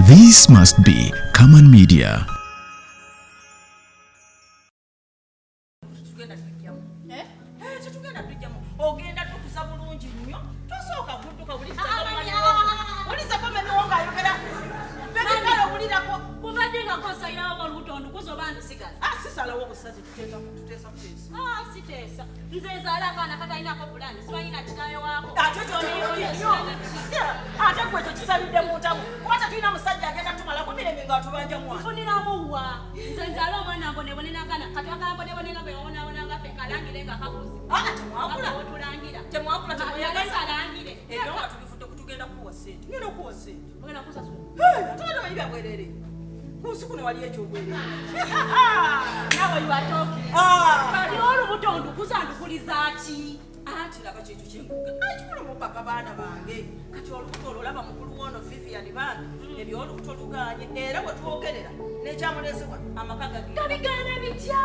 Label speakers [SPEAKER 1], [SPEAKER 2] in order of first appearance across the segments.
[SPEAKER 1] This must be Common Media.
[SPEAKER 2] Eh? Eh, tetugenda tujjamu ogenda tukuza bulungi nnyo tosooka kudduka wulirizako mamiwo ng'ayogera bebikale owulirako
[SPEAKER 3] kubadde nga kosalirawo olubuto ndukuza oba ndusigaza
[SPEAKER 2] ah, sisalawo obusazi tuteesa kuteesa
[SPEAKER 3] ah, siteesa nze nzaala akaana katalinako pulaani simanyi na kitaawe waako
[SPEAKER 2] ate ate gwe ekyo kisalidde mu ntamu kuba tetulina musajja agenda tumalako mirembe nga atubanja mwana
[SPEAKER 3] nfuniramu wa nze nzaala omwana mbonebone nakana kati agala mbonebone nga bwewonawona nga ffe kalangire nga kakuze
[SPEAKER 2] ah, temwakula
[SPEAKER 3] otulangira
[SPEAKER 2] temwakula
[SPEAKER 3] temweyagala alangire
[SPEAKER 2] ebyo nga tubivudde kutugenda kukuwa ssente ngenda okuwa ssente
[SPEAKER 3] ogenda kusasula
[SPEAKER 2] ate batamanyi byabwerere ku nsi kuno waliyo ekyobwerere
[SPEAKER 3] nawe you are talking kati olubuto ndukuza ndukuliza ki
[SPEAKER 2] anti laba kyekyo kyenkuga ekikulu mupapa baana bange kati olubuto olwo olaba mukulu wono Vivian bambi ebyolubuto luganye era bwe twogerera nekyamuleese wano amaka
[SPEAKER 3] gabigaana bitya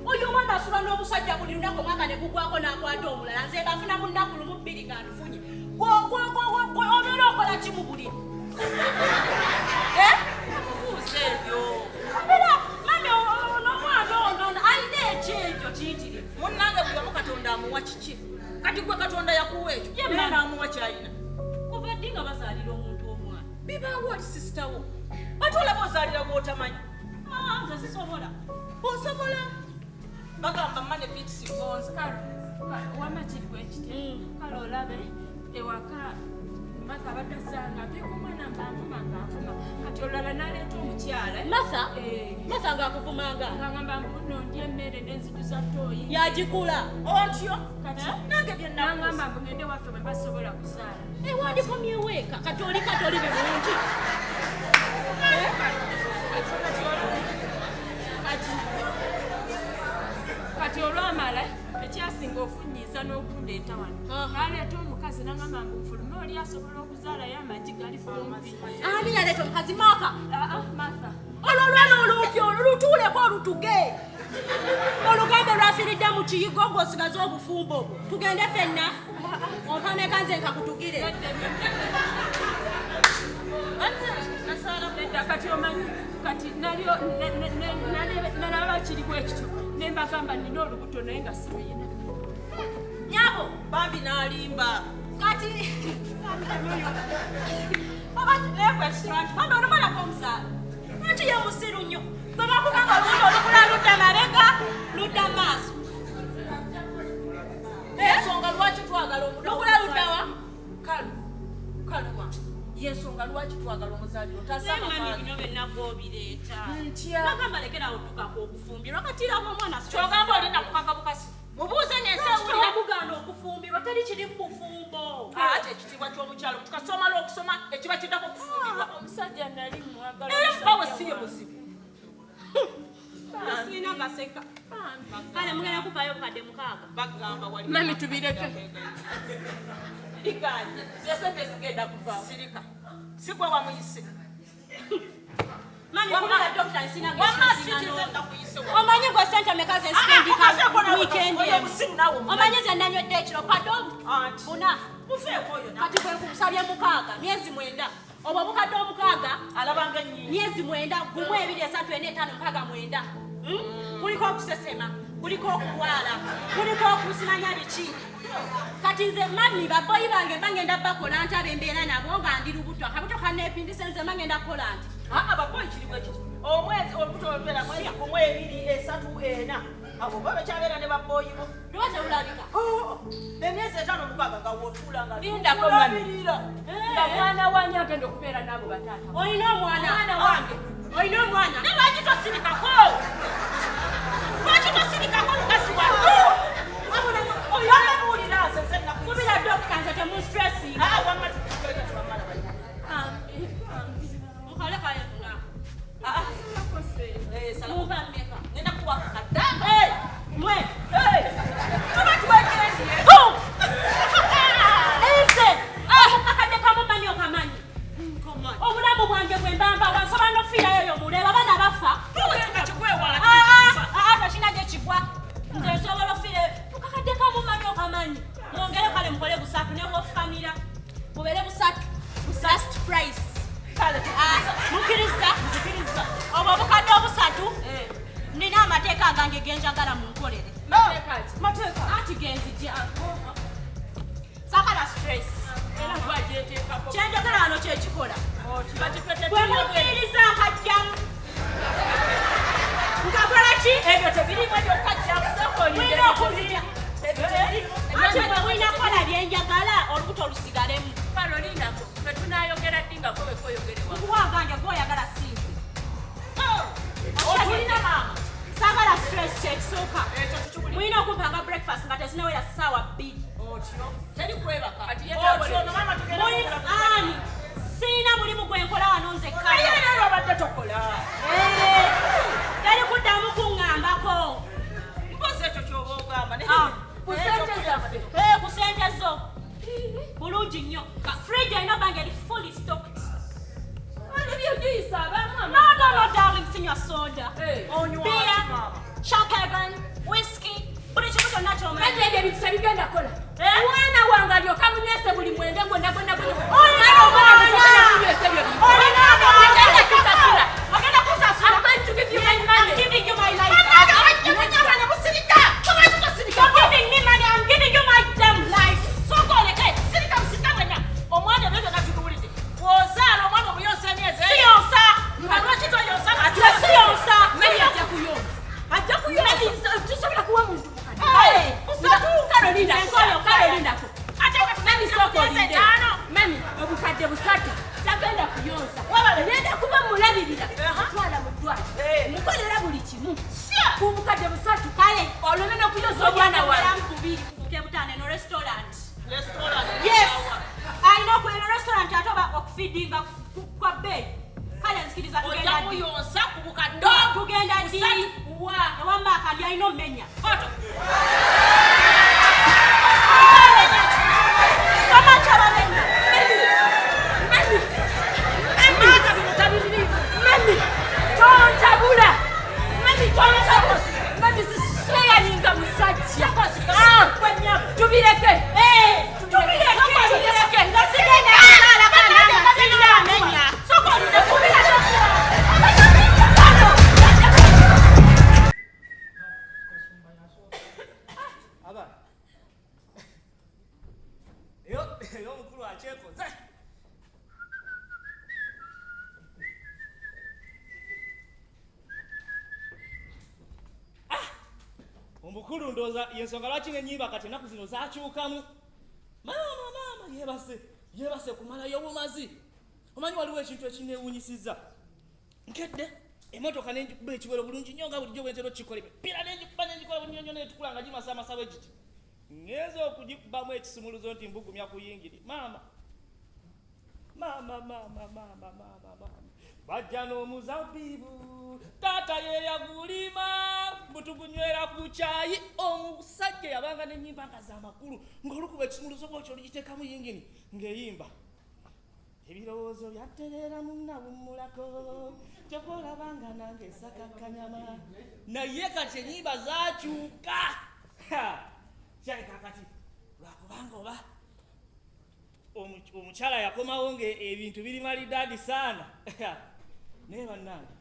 [SPEAKER 3] oyo omwana asula n'obusajja buli lunaku omwaka ne gugwako n'akwata omulala nze ngafuna mu nnaku lumu bbiri nga ndufunye obeera okola ki mu buliri
[SPEAKER 2] mubuuza ebyo
[SPEAKER 3] obeera mami ono omwana ono alina ekyekyo kiyitirivu
[SPEAKER 2] munnange buli omu Katonda amuwa kiki kati gwe Katonda yakuwa ekyo
[SPEAKER 3] Ye
[SPEAKER 2] naye n'amuwa kyalina
[SPEAKER 3] kuva ddi nga bazaalira omuntu omwana
[SPEAKER 2] bibaawo ati sisitawo ate olaba ozaalira gw'otamanyi
[SPEAKER 3] Ah, nze sisobola
[SPEAKER 2] osobola bagamba mane bitisi gonza
[SPEAKER 4] wama kiri bwekiti kale olabe ewaka Martha abadde asanga ateeka omwana mbanvuma nga nvuma kati olulala n'aleeta omukyala
[SPEAKER 3] Martha
[SPEAKER 4] Eh.
[SPEAKER 3] Martha ng'akuvumanga
[SPEAKER 4] ng'agamba mbu nno ndya emmere n'enzijuza ttooyi
[SPEAKER 3] yagikula
[SPEAKER 2] otyo
[SPEAKER 4] kati
[SPEAKER 2] nange bye
[SPEAKER 4] n'angamba
[SPEAKER 2] nabuuza
[SPEAKER 4] mbu ngende waffe bwe basobola kuzaala
[SPEAKER 3] ewandikomyewo eka kati oli kati oli birungi
[SPEAKER 4] kati olwamala ekyasinga okunyiiza n'okundeeta wano n'aleeta omukazi n'angamba mbu nfulume oli asobola okuzaalayo amagi gali kumpi
[SPEAKER 3] ani yaleeta omukazi Martha
[SPEAKER 4] Ah, Martha
[SPEAKER 3] olwo olwana olumpi olwo lutuuleko olutuge olugambe lwafiiridde mu kiyigo ng'osigaze obufumbo obwo tugende ffenna ompameka nze nkakutugire
[SPEAKER 4] nedda kati omanyi kati nalyo nalaba kiri bwe kityo ne mbagamba nina olubuto naye nga siruyina
[SPEAKER 3] nyabo
[SPEAKER 2] bambi n'alimba
[SPEAKER 3] kati bambi olumalako omusaala lwaki ye musiru nnyo bwe bakugamba olubuto olukula ludda mabega ludda maaso
[SPEAKER 2] ensonga lwaki twagala
[SPEAKER 3] lukula luddawa
[SPEAKER 2] kalu kaluwa yensonga lwaki twagala omuzaaliro
[SPEAKER 3] bino byonna obireeta
[SPEAKER 2] ntya
[SPEAKER 3] bagamba lekerawo otukako okufumbirwa kati raba omwana
[SPEAKER 2] kyogamba olina kukaka bukasi mubuuze nensi ewulira
[SPEAKER 3] omugaana okufumbirwa teri kiri mu bufumbo
[SPEAKER 2] ate ekitiibwa ky'omukyalo tukasi omala okusoma ekiba kiddako okufumbirwa
[SPEAKER 4] omusajja nali mwagala
[SPEAKER 2] era bawe si ye muzibu
[SPEAKER 3] sirina gaseka kale mugenda kupayo obukadde mukaaga
[SPEAKER 2] bagamba wali
[SPEAKER 4] mami tubireke
[SPEAKER 2] liganye
[SPEAKER 4] zesente zigenda kuvaawo
[SPEAKER 2] sirika si gwe wamuyise
[SPEAKER 3] mami
[SPEAKER 2] Wamma-
[SPEAKER 3] kubira dokita nsina
[SPEAKER 2] wamma sikize ndakuyise
[SPEAKER 3] omanyi gwe sente meka ze nsipendika weekend
[SPEAKER 2] oyo omusiru naawe omumanyi
[SPEAKER 3] omanyi ze nanywedde ekiro kwadde
[SPEAKER 2] Anti.
[SPEAKER 3] buna
[SPEAKER 2] mufeeko oyo naawe.
[SPEAKER 3] kati kwe nkusabye mukaaga myezi mwenda obwo obukadde omukaaga
[SPEAKER 2] alabanga ennyingi
[SPEAKER 3] myezi mwenda gumu ebiri esatu ena etaano mukaaga mwenda kuliko okusesema kuliko okulwala kuliko okusimanya biki kati nze mami baboyi bange mba ngenda bakola nti abembeera nabo nga ndi lubuto akabuto kaneepindise nze mba ngenda kukola nti
[SPEAKER 2] aa baboyi kiri bwe kiti omwezi olubuto olubeera mwezi gumu ebiri esatu ena abo bo bekyabeera ne baboyi bo
[SPEAKER 3] luba terulabika
[SPEAKER 2] Oh, emyezi etaano mukaaga nga wotuula nga
[SPEAKER 4] Lindako, mami.
[SPEAKER 2] olabirira
[SPEAKER 4] nga mwana wange agenda okubeera n'abo bataata
[SPEAKER 3] olina omwana
[SPEAKER 2] Omwana wange.
[SPEAKER 3] olina omwana
[SPEAKER 2] ne lwaki tosirikako lwaki tosirikako mukazi wange oyamuwulira nze nze nakuyise
[SPEAKER 3] kubira dokita nze temunstressinga
[SPEAKER 2] Ah, wamma tukikweka tewamala balina.
[SPEAKER 3] mukole kale tuna
[SPEAKER 2] Ah, eh, sala.
[SPEAKER 3] mumpa mmeka
[SPEAKER 2] Ngenda kuwa akadde.
[SPEAKER 3] mwe
[SPEAKER 2] Hey, tuba twegendye.
[SPEAKER 3] nze akakadde kamu mami okamanyi obulamu bwange bwe mbamba wansobola n'okufiirayo yo muleba abaana bafa
[SPEAKER 2] Tuwe tukakikwewala.
[SPEAKER 3] tekina gye kigwa nze nsobola okufiirayo tukakadde kamu mami okamanyi mwongere kale mukole busatu ne bwofukamira bube Genjagala munkolere.
[SPEAKER 4] Mateeka ki?
[SPEAKER 2] Mateeka.
[SPEAKER 3] Anti genzijjako. Saagala stress.
[SPEAKER 4] Era gwajeteekako.
[SPEAKER 3] Kyenjagala wano kyekikola.
[SPEAKER 4] Kati ffe
[SPEAKER 3] Bwe
[SPEAKER 4] tetulina bwe-
[SPEAKER 3] mukkiriza nkajjamu. Nkakola ki?
[SPEAKER 2] Ebyo tebirimu ebyokukajjamu.
[SPEAKER 4] Sooka olinde.
[SPEAKER 3] Mulina okunzija.
[SPEAKER 2] Ebyo tebirimu.
[SPEAKER 3] Anti bwe mulina kukola bye njagala olubuto lusigalemu.
[SPEAKER 4] Kale olindako. Ffe tunaayogera ddi nga gwe wekoyogerewa?
[SPEAKER 3] Nkuwanganja gwoyagala sinze.
[SPEAKER 2] Otulina maama.
[SPEAKER 3] Saagala stress kyekisooka.
[SPEAKER 2] Ekyo tukiwulira.
[SPEAKER 3] Mulina okumpanga breakfast nga tezinawera ssaawa 2.
[SPEAKER 2] Otyo. Teri kwebaka.
[SPEAKER 4] Kati ye
[SPEAKER 2] Otyo no maama tugenda
[SPEAKER 3] Mulina
[SPEAKER 2] kukola.
[SPEAKER 3] ani? Siina mulimu gwe nkola wano nzekka.
[SPEAKER 2] Naye era obadde tokola.
[SPEAKER 3] Eh, teri kuddamu kuŋŋambako.
[SPEAKER 2] Mpozi ekyo ky'oba ogamba. Naye-
[SPEAKER 3] Ah.
[SPEAKER 4] Ku ssente zaffe.
[SPEAKER 3] Eh, ku ssente zo. Bulungi nnyo. Fridge erina obanga eri fully stocked.
[SPEAKER 4] Olubye ogiyisa abaamu
[SPEAKER 3] No, no, no, darling, sinywa soda.
[SPEAKER 4] Eh.
[SPEAKER 2] Onywa ki
[SPEAKER 3] Beer,
[SPEAKER 2] maama?
[SPEAKER 3] champagne, whiskey, buli kimu kyonna ky'omanyi.
[SPEAKER 4] Ate ebyo ebintu tebigenda kola.
[SPEAKER 3] Eh?
[SPEAKER 4] Omwana wange alyoke amunywese buli mwenge gwonna gwonna gwonna.
[SPEAKER 3] Olina
[SPEAKER 4] Kale omwana
[SPEAKER 3] omwana.
[SPEAKER 4] musobola kunywesa ebyo bintu.
[SPEAKER 3] Olina omwana.
[SPEAKER 4] Agenda kusasula.
[SPEAKER 3] Ogenda kunsasula.
[SPEAKER 4] I'm going to give you my
[SPEAKER 3] I'm
[SPEAKER 4] money.
[SPEAKER 3] giving you my life. You're giving me money, I'm giving you my damn life.
[SPEAKER 2] Sooka oleke. Sirika musirika mwenna. Omwana ebyo byonna tubiwulidde. Bw'ozaala omwana omuyonsa emyezi ena.
[SPEAKER 3] Siyonsa.
[SPEAKER 2] Nga lwaki toyonsa nga
[SPEAKER 3] Siyonsa.
[SPEAKER 4] Mami ajja kuyonsa.
[SPEAKER 2] Ajja
[SPEAKER 4] Mami,
[SPEAKER 2] kuyonsa.
[SPEAKER 4] tusobola kuwa muntu mukadde.
[SPEAKER 3] Hey,
[SPEAKER 4] Busatu. Kale olindako.
[SPEAKER 3] Enkoyo,
[SPEAKER 4] Kale olindako.
[SPEAKER 2] Ate nga
[SPEAKER 4] Mami sooka
[SPEAKER 2] emyezi
[SPEAKER 4] olinde.
[SPEAKER 2] etaano.
[SPEAKER 4] Mami obukadde busatu tagenda kuyonsa.
[SPEAKER 2] Wabale.
[SPEAKER 4] Ngenda kuba mulabirira.
[SPEAKER 2] Aha.
[SPEAKER 4] Twala mu ddwaliro.
[SPEAKER 2] Eh.
[SPEAKER 4] Mukolera buli kimu.
[SPEAKER 2] Sya.
[SPEAKER 4] Ku bukadde busatu.
[SPEAKER 3] Kale.
[SPEAKER 4] Oleme n'okuyonsa omwana wange.
[SPEAKER 3] Mulamu bubiri kufuuka ebutaano eno restaurant.
[SPEAKER 2] Restaurant.
[SPEAKER 3] Yes. Alina oku eno restaurant ate oba okufeedinga kwa bbeeyi. Kale nzikiriza
[SPEAKER 2] Ojja
[SPEAKER 3] tugenda ddi?
[SPEAKER 2] kuyonsa ku bukadde
[SPEAKER 3] Tugenda ddi?
[SPEAKER 2] busatu.
[SPEAKER 4] Wa.
[SPEAKER 3] Ewa Maaka alina omenya.
[SPEAKER 2] Oto.
[SPEAKER 3] Tomanyi abamenya.
[SPEAKER 4] Mami.
[SPEAKER 2] Maaka bino tabiriimu.
[SPEAKER 4] Mami, tontabula. Mami, tontabula. Mami, siseyalinga musajja. Ah, tubireke.
[SPEAKER 3] Tubireke.
[SPEAKER 4] Tubireke.
[SPEAKER 3] Nze sigenda kuzaala kaana nga sirina amenya.
[SPEAKER 2] Sooka olinde.
[SPEAKER 5] Aba. Eyo eyo omukulu akyekoze. Ah! Omukulu ndowooza yensonga lwaki n'ennyimba kati ennaku zino zakyukamu. Maama maama yeebase yeebase kumalayo bumazi. Omanyi waliwo ekintu ekineewuunyisizza. Nkedde emmotoka n'engikuba ekiwero bulungi nnyo nga bulijjo bwe ntera okukikola emipiira n'engikuba n'engikola bulungi nnyo n'etukula nga gimasaamasa bwe giti. Ngenze okugikubamu ekisumuluzo nti mbugumya ku yingini. Maama maama maama maama maama maama bajja n'omuzabibu taata ye yagulima mbutugunywera ku kyayi. Omusajja yabanga n'ennyimba nga z'amakulu ng'olukuba ekisumuluzo bwotyo olugiteekamu yingini ng'eyimba. Ebirowoozo byattereera munnawummulako kyokka olabanga nange nsakakkanyama. Naye kati ennyimba zaakyuka. Ha! Kirabika kati lwakubanga oba omukyala yakomawo ng'ebintu biri malidaadi saana. Naye bannange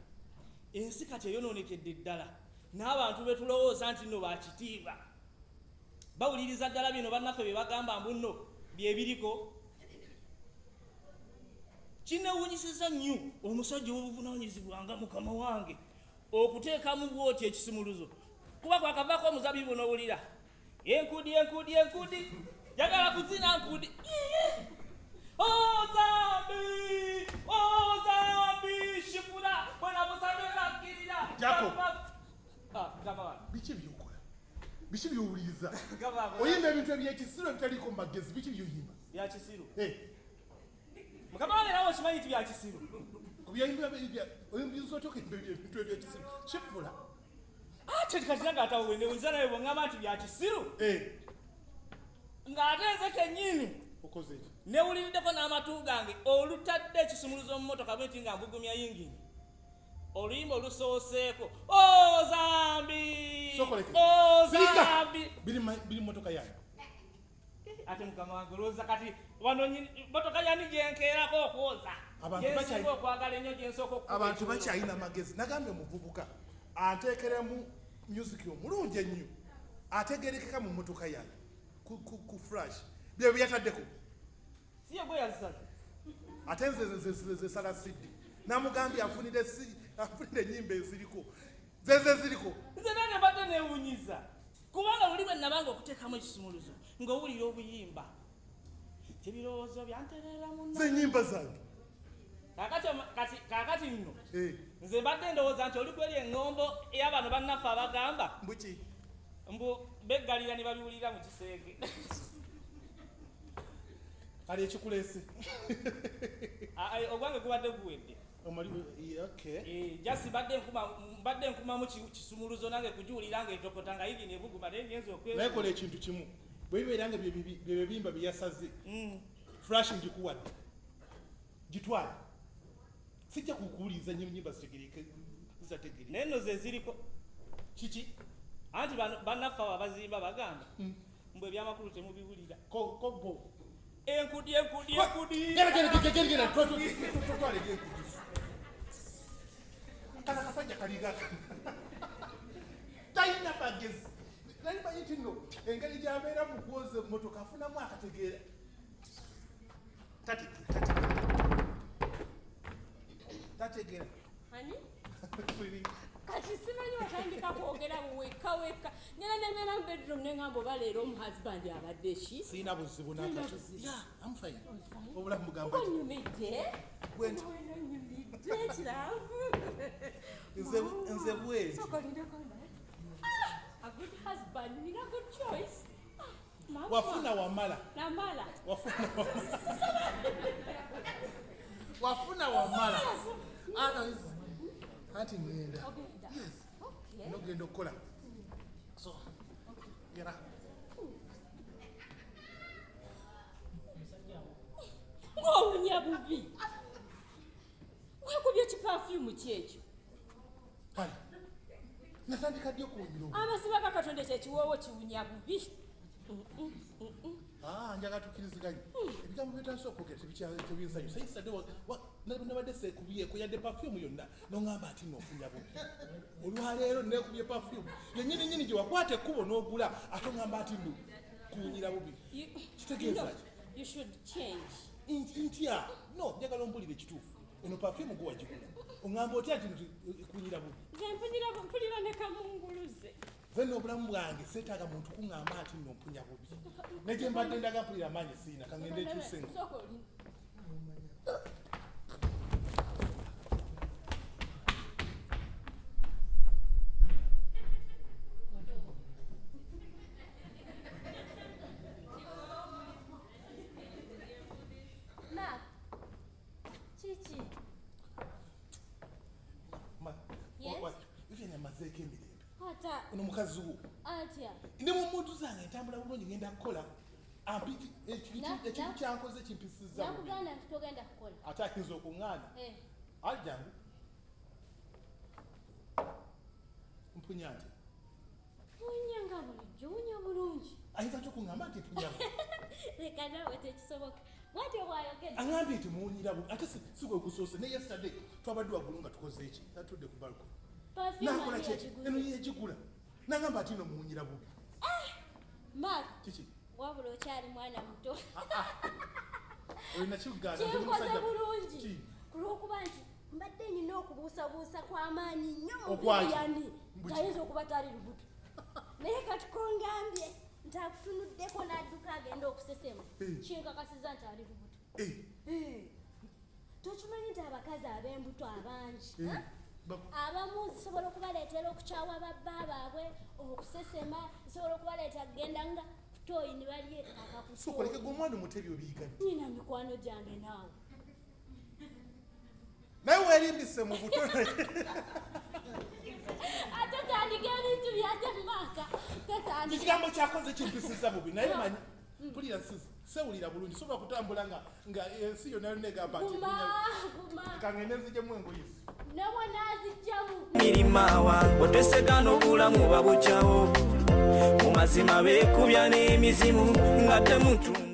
[SPEAKER 5] ensi kati eyonoonekedde ddala n'abantu be tulowooza nti nno bakitiibwa bawuliriza ddala bino bannaffe bye bagamba mbu nno bye biriko. Kinewuunyisizza nnyo omusajja ow'obuvunaanyizibwa nga mukama wange okuteekamu bw'oti ekisumuluzo kuba kwakavaako omuzabibu n'owulira enkudi enkudi enkudi njagala kuzina nkudi. Ozambi ozambi shifura bwena busabe bakkirira.
[SPEAKER 6] Jacob.
[SPEAKER 5] Ah, mukama wange.
[SPEAKER 6] Biki byokola? Biki byowuliriza?
[SPEAKER 5] Mukama wange.
[SPEAKER 6] Oyimba ebintu ebyekisiru ebitaliiko mu magezi. Biki byoyimba?
[SPEAKER 5] Bya kisiru.
[SPEAKER 6] Eh,
[SPEAKER 5] Mukama wange nawe okimanyi nti bya kisiru.
[SPEAKER 6] Obyayimba oyimbiza otya okuyimba ebintu ebyekisiru? Kifula.
[SPEAKER 5] Ate kati nange ate newuliza nawe bw'oŋŋamba nti bya kisiru.
[SPEAKER 6] Eh,
[SPEAKER 5] Ng'ate nze kennyini
[SPEAKER 6] okoze ki?
[SPEAKER 5] Newuliriddeko n'amatu gange olutadde ekisumuluzo mu mmotoka bwe nti nga mbugumya yingini oluyimba olusooseeko ozambi
[SPEAKER 6] Sokoleke.
[SPEAKER 5] ozambi.
[SPEAKER 6] Biri biri mu motoka yange.
[SPEAKER 5] Ate mukama wange olowooza kati wano motoka yani gyenkeerako okwoza
[SPEAKER 6] Abantu
[SPEAKER 5] gyensinga okwagala ennyo gyensooka okukuba
[SPEAKER 6] Abantu
[SPEAKER 5] ekiwero.
[SPEAKER 6] bakyalina magezi. Nagambye omuvubuka anteekeremu. Music omulungi ennyo ategerekeka mu mmotoka yange ku flash bye byataddeko.
[SPEAKER 5] Si ye gwe yazisaze?
[SPEAKER 6] Ate nze zesala siddi, namugambye afunire afunire ennyimba eziriko, zeze ziriko.
[SPEAKER 5] Nze nange mbadde neewunyiza, kubanga luli bwe nabanga okuteekamu ekisumuluzo ng'owulira obuyimba, tebirowoozo byanterera munna.
[SPEAKER 6] Zenyimba zange.
[SPEAKER 5] Kaakati nno nze mbadde ndowooza nti oli kweri eŋŋombo ey'abano bannaffe abagamba
[SPEAKER 6] mbuki
[SPEAKER 5] mbu beggalira ne babiwulira mu kisenge.
[SPEAKER 6] Kale ekikuleese?
[SPEAKER 5] Ogwange gubadde guwedde. Jasi mbadde nkumamu kisumuluzo nange kugiwulira nga etokota nga yigini ebuguma, naye ngenza okwe.
[SPEAKER 6] Naye kola ekintu kimu, bwe bibeera nga bye bibimba bye yasaze, flash ngikuwadde, gitwale, sijja kukuwuliriza nyimba zitegereke zitategereke.
[SPEAKER 5] Naye nno ze ziriko.
[SPEAKER 6] Kiki?
[SPEAKER 5] Anti bannaffe abo abazimba bagamba mbu ebyamakulu temubiwulira.
[SPEAKER 6] Kobo.
[SPEAKER 5] Enkudi, enkudi, enkudi.
[SPEAKER 6] Gera, gera, gera, gera, gera, twale enkudi. Kana kasajja kaliga talina magezi. Nali manyi nti nno engeri gy'abeera mu kwoza emmotoka afunamu akategeera. Tategeera, tategeera.
[SPEAKER 4] Ani? Kati simanyi watandika kwogera wekka wekka, ngenda nembeera mu bedroom neŋŋamba oba leero omuhusband abadde ki?
[SPEAKER 6] Sirina buzibu.
[SPEAKER 4] Tolina
[SPEAKER 6] Nakati.
[SPEAKER 4] buzibu.
[SPEAKER 6] Yeah, I'm fine. Obulamu bugamba ki?
[SPEAKER 4] Onyumidde.
[SPEAKER 6] Bwe nti.
[SPEAKER 4] Onyumidde kiravu.
[SPEAKER 6] Nze bwenti.
[SPEAKER 4] Sooka olindeko naye. Ah, a good husband, nina good choice. Ah, mama.
[SPEAKER 6] Wafuna wamala.
[SPEAKER 4] Namala.
[SPEAKER 6] Wafuna wamala, wafuna wamala. Ah, no, anti ŋŋenda.
[SPEAKER 4] Ogenda?
[SPEAKER 6] Yes.
[SPEAKER 4] Okay.
[SPEAKER 6] Nogenda okukola, so gera.
[SPEAKER 4] Ng'owunya bubi, weekubye kiperfume kyekyo?
[SPEAKER 6] Kale natandika ddi okuwunyira obu?
[SPEAKER 4] Amazima ga Katonda, ekyo ekiwoowo kiwunya bubi.
[SPEAKER 6] Ah, njagala tukkiriziganye, ebigambo byotandise okwogera tebinsanyusa. Yesterday nabadde seekubyeko yadde perfume yonna, noŋŋamba nti noofunya bubi. Olwaleero neekubye perfume yennyini nyini gye wakwata ekkubo n'ogula, ate oŋŋamba nti nno kuwunyira bubi. Kitegeeza ki?
[SPEAKER 4] You should change.
[SPEAKER 6] Ntya? No, njagala ombulire ekituufu. Eno perfume gwe wagigula, oŋŋamba otya nti kuwunyira bubi?
[SPEAKER 4] Nze mpulira ne kamunguluze.
[SPEAKER 6] Nze nno obulamu bwange seetaaga muntu kuŋŋamba nti nno mpunya bubi. Ne gye mbadde ndaga mpulira amaanyi siina, kangende ekyuse engo.
[SPEAKER 4] Sooka oli.
[SPEAKER 3] Mark, kiki? Yes?
[SPEAKER 6] Vivian amazeeko emirembe.
[SPEAKER 3] Ata.
[SPEAKER 6] Ono mukazi wo.
[SPEAKER 3] Atya?
[SPEAKER 6] Ndi mu muntu zange, ntambula bulungi, ngenda kukola. Ekintu kyankoze kimpisizza bubi.
[SPEAKER 3] Nakuganda nti togenda kukola.
[SPEAKER 6] Ate ayinza okuŋŋaana?
[SPEAKER 3] Eh.
[SPEAKER 6] Ali jangu, mpunya nti?
[SPEAKER 3] Wunya nga bulijjo, wunya bulungi.
[SPEAKER 6] Ayinza ty okuŋŋamba nti mpunya bubi?
[SPEAKER 3] Leka naawe, tekisoboka. Bwatyo bw'ayogedde.
[SPEAKER 6] Aŋambye nti muwunyira bubi, ate si gwe gusoose. Ne yesterday twabadde waggulu nga tukoze eki, atudde ku balcony.
[SPEAKER 3] Perfume
[SPEAKER 6] Nakola
[SPEAKER 3] ani
[SPEAKER 6] kyeki?
[SPEAKER 3] yagiguze?
[SPEAKER 6] Eno yegigula, naŋamba nti no muwunyira bubi.
[SPEAKER 3] Mark,
[SPEAKER 6] Kiki?
[SPEAKER 3] wabula okyali mwana muto.
[SPEAKER 6] Olina kikugaana.
[SPEAKER 3] Kinkoze bulungi.
[SPEAKER 6] Ki?
[SPEAKER 3] Ku lw'okuba nti mbadde nina okubuusabuusa kw'amaanyi nnyo mu
[SPEAKER 6] Okwaki?
[SPEAKER 3] Vivian.
[SPEAKER 6] Mbuki?
[SPEAKER 3] Tayinza okuba tali lubuto. Naye kati kongambye nti akutunuddeko n'adduka agenda okusesema.
[SPEAKER 6] Eh.
[SPEAKER 3] Kinkakasiza nti ali lubuto.
[SPEAKER 6] Eh,
[SPEAKER 3] Eh. Tokimanyi nti abakazi ab'embuto abangi,
[SPEAKER 6] eh,
[SPEAKER 3] ha? Abamu zisobola okubaleetera okukyawa babba baabwe, okusesema, zisobola okubaleeta kugenda nga kutoyi ne balye.
[SPEAKER 6] Sooka oleke gwe, omwana omuto ebyo biyiga ddi?
[SPEAKER 3] Nina mikwano gyange naawe.
[SPEAKER 6] Naye weerimbise mu buto.
[SPEAKER 3] Ate tandika ebintu byajja Maaka, totandika.
[SPEAKER 6] Ekigambo kyakoze kimpisiza bubi, naye manyi mpulira sewulira bulungi, sobola kutambula nga ensi yonna yonna egamba nti
[SPEAKER 3] Guma, guma.
[SPEAKER 6] Kangende nzijemu engoye zi.
[SPEAKER 3] Nabwo naazijjamu.
[SPEAKER 7] Mirimawa oteseka n'obulamu babugyawo mu mazima beekubya n'emizimu nga temuntu.